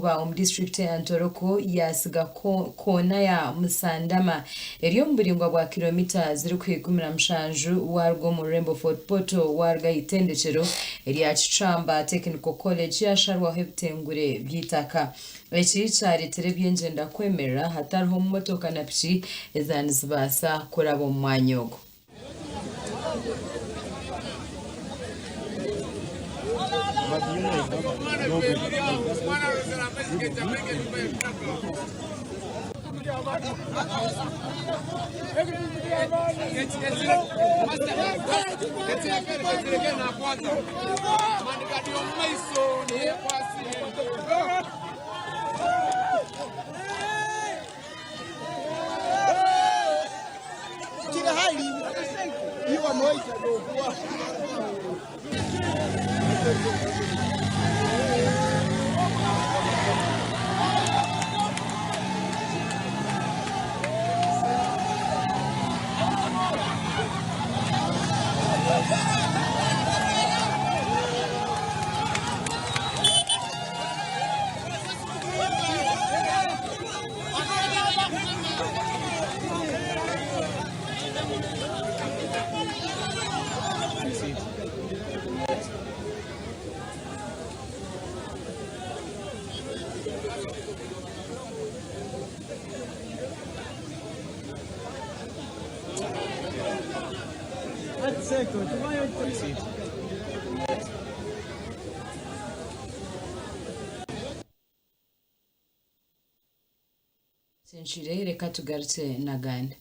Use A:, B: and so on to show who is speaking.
A: Omu disiturikiti ya Ntoroko yaatsiga koona ya Musandama eri omu buraingwa bwa kiromita zirikuhika 17 waaruga omu rurembo Fort Portal waaruga aha itendekyero erya Kicamba Technical College yaasharwaho ebitengure by'eitaka. Eki kyareetera eby'engyenda kwemerera hatariho motoka na piki ezaaba nizibaasa kuraba omu mwanya ogu. Nshire reka tugarukye na Ganda.